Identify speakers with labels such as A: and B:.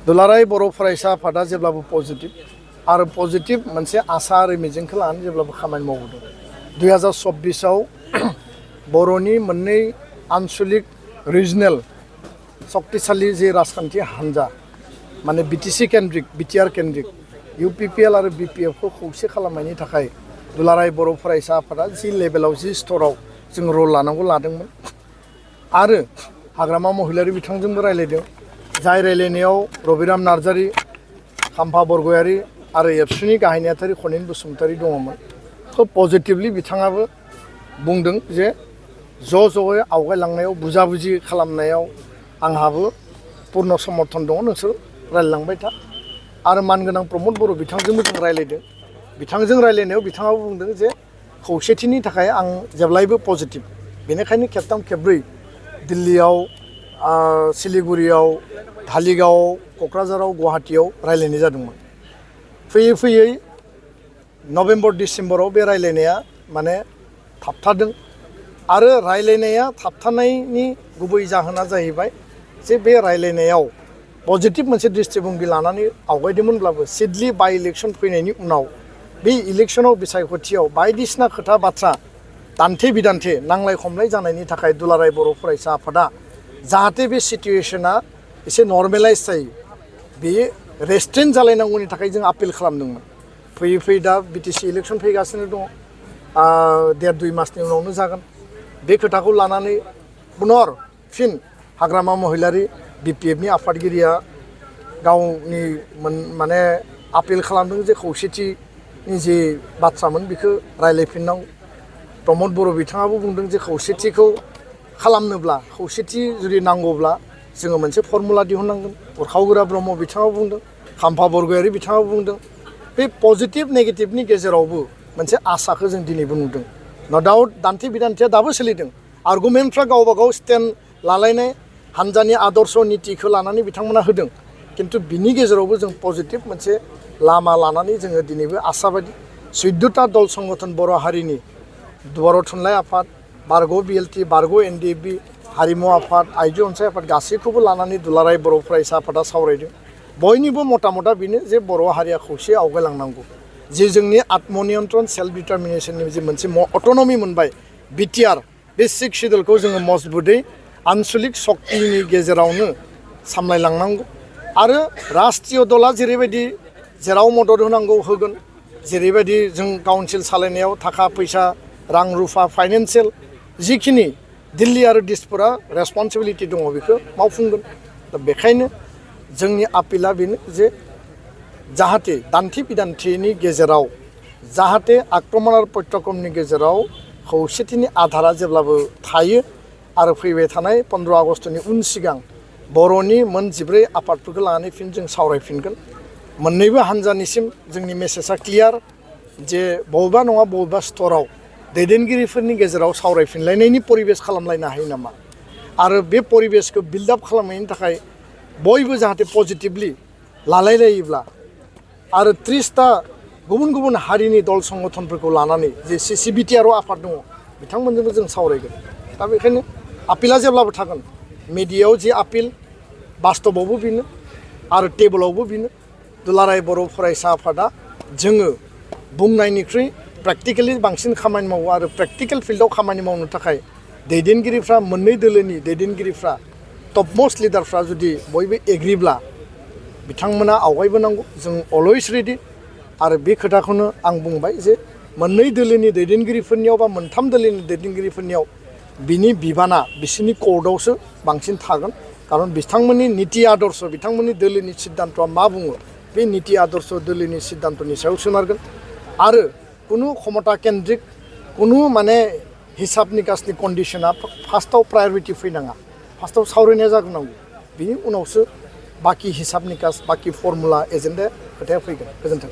A: दुलाराय बर' फरायसा आफादा जेब्लाबो पजिटिभ आरो पजिटिभ मोनसे आसा आरो मिजिंखौ लानानै जेब्लाबो खामानि मावबोदों 2024 आव बर'नि मोननै आनसलिक रिजनेल शक्तिशाली जे राजखान्थि हान्जा माने बिटिसि केन्द्रिक बिटिआर केन्द्रिक इउपिपिएल आरो बिपिएफ खौ खौसे खालामनायनि थाखाय दुलाराय बर' फरायसा आफादा जि लेभेलाव जि स्तराव जों रल लानांगौ लादोंमोन आरो हाग्रामा महिलारि बिथांजोंबो रायलायदों जाय रायलायनायाव रबिराम नार्जारी खाम्फा बरगयारी आरो एबसुनि गाहाय नेहाथारि खनिन बसुमतारी दङमोन खोब पजिटिभलि बिथाङाबो बुंदों जे ज'यै आवगायलांनायाव बुजाबुजि खालामनायाव आंहाबो पूर्ण समर्थन दङ नोंसोर रायलायलांबाय था आरो मानगोनां प्रमद बर' बिथांजोंबो जों रायलायदों बिथांजों रायलायनायाव बिथाङाबो बुंदों जे खौसेथिनि थाखाय आं जेब्लायबो पजिटिभ बेनिखायनो खेबथाम खेबब्रै दिल्लीयाव सिलिगुरियाव धालिगाव क'क्राझाराव गुवाहाटीयाव रायलायनाय जादोंमोन फैयै फैयै नभेम्बर डिसेम्बराव बे रायलायनाया माने थाबथादों आरो रायलायनाया थाबथानायनि गुबै जाहोना जाहैबाय जे बे रायलायनायाव पजिटिभ मोनसे दृष्टिभंगि लानानै आवगायदोंमोनब्लाबो सिडलि बाइ इलेक्शन फैनायनि उनाव बे इलेक्शनाव बिसायख'थियाव बायदिसिना खोथा बाथ्रा दान्थे बिदान्थे नांलाय खमलाय जानायनि थाखाय दुलाराय बर' फरायसा आफादा जाहाथे बे सिटुएशना एसे नर्मेलाइज जायो बेयो रेस्ट्रेन्ट जालायनांगौनि थाखाय जों आपिल खालामदोंमोन फैयै फैयै दा बिटिसि इलेक्शन फैगासिनो दङ 1.5-2 मासनि उनावनो जागोन बे खोथाखौ लानानै पुनर फिन हाग्रामा महिलारि बिपिएफनि आफादगिरिया गावनि माने आपिल खालामदों जे खौसेथिनि जे बाथ्रामोन बेखौ रायलायफिननांगौ प्रमद बर' बिथाङाबो बुंदों जे खौसेथिखौ खालामनोब्ला खौसेथि जुदि नांगौब्ला जोङो मोनसे फर्मुला दिहुननांगोन उरखावगोरा ब्रह्म बिथाङाबो बुंदों खाम्फा बरगयारी बिथाङाबो बुंदों बे पजिटिभ नेगेटिभनि गेजेरावबो मोनसे आसाखौ जों दिनैबो नुदों न' डाउट दान्थे बिदान्थेया दाबो सोलिदों आर्गुमेन्टफ्रा गावबा गाव स्टेन्ड लालायनाय हान्जानि आदर्श नितिखौ लानानै बिथांमोना होदों किन्तु बिनि गेजेरावबो जों पजिटिभ मोनसे लामा लानानै जोङो दिनैबो आसाबादि 14टा दल संगठन बर' हारिनि बर' थुनलाइ आफाद बारग' बिएलटि बारग' एनडिएफबि हारिमु आफाद आइजो अनसाय आफाद गासैखौबो लानानै दुलाराय बर' फरायसा आफादा सावरायदों बयनिबो मता बेनो जे बर' हारिया खौसे आवगायलांनांगौ जे जोंनि आत्मनियन्त्रण सेल्फ डिटारमिनेशननि जे मोनसे अट'नमि मोनबाय बिटिआर बे 6 सिडुलखौ जोङो मजबुतै आनसलिक शक्तिनि गेजेरावनो सामलायलांनांगौ आरो राष्ट्रीय दला जेरैबायदि जेराव मदद होनांगौ होगोन जेरैबायदि जों काउन्सिल सालायनायाव थाखा फैसा रां रुफा फाइनेन्सियेल जिखिनि दिल्ली आरो दिसपुरा रेसपन्सिबिलिटि दङ बेखौ मावफुंगोन दा बेखायनो जोंनि आपिला बेनो जे जाहाथे दान्थे बिदान्थेनि गेजेराव जाहाथे आक्रमण आरो प्रत्यक्रमनि गेजेराव खौसेथिनि आधारा जेब्लाबो थायो आरो फैबाय थानाय 15 आगस्टनि उन सिगां बर'नि मोन 14 आफादफोरखौ लानानै फिन जों सावरायफिनगोन मोननैबो हान्जानिसिम जोंनि मेसेजआ क्लियार जे बबेबा नङा बबेबा स्तराव दैदेनगिरिफोरनि गेजेराव सावरायफिनलायनायनि परिबेस खालामलायनो हायो नामा आरो बे परिबेसखौ बिल्डआप खालामनायनि थाखाय बयबो जाहाथे पजिटिभलि लालायलायोब्ला आरो 30टा गुबुन गुबुन हारिनि दल संगठनफोरखौ लानानै जे सिसिबिटिआर आफाद दङ बिथांमोनजोंबो जों सावरायगोन दा बेखायनो आपिला जेब्लाबो थागोन मिडियायाव जे आपिल बास्तबावबो बेनो आरो टेबोलावबो बेनो दुलाराय बर' फरायसा आफादा जोङो बुंनायनिख्रुइ प्रेक्टिकेलि बांसिन खामानि मावो आरो प्रेक्टिकेल फिल्डआव खामानि मावनो थाखाय दैदेनगिरिफ्रा मोननै दोलोनि दैदेनगिरिफ्रा टपमोस्ट लिडारफ्रा जुदि बयबो एग्रिब्ला बिथांमोना आवगायबोनांगौ जों अलवेज रेडि आरो बे खोथाखौनो आं बुंबाय जे मोननै दोलोनि दैदेनगिरिफोरनियाव बा मोनथाम दोलोनि दैदेनगिरिफोरनियाव बिनि बिबाना बिसोरनि कर्टआवसो बांसिन थागोन खारन बिथांमोननि निति आदर्श बिथांमोननि दोलोनि सिद्धान्तआ मा बुङो बे निति आदर्श दोलोनि सिद्धान्तनि सायाव सोनारगोन आरो कुनु क्षमता केन्द्रिक कुनु माने हिसाब निकासनि कन्डिशना फार्स्टआव प्रायरिटि फैनाङा फार्स्टआव सावरायनाया जाग्रोनांगौ बिनि उनावसो बाखि हिसाब निकास बाखि फर्मुला एजेन्डा खोथाया फैगोन गोजोन्थों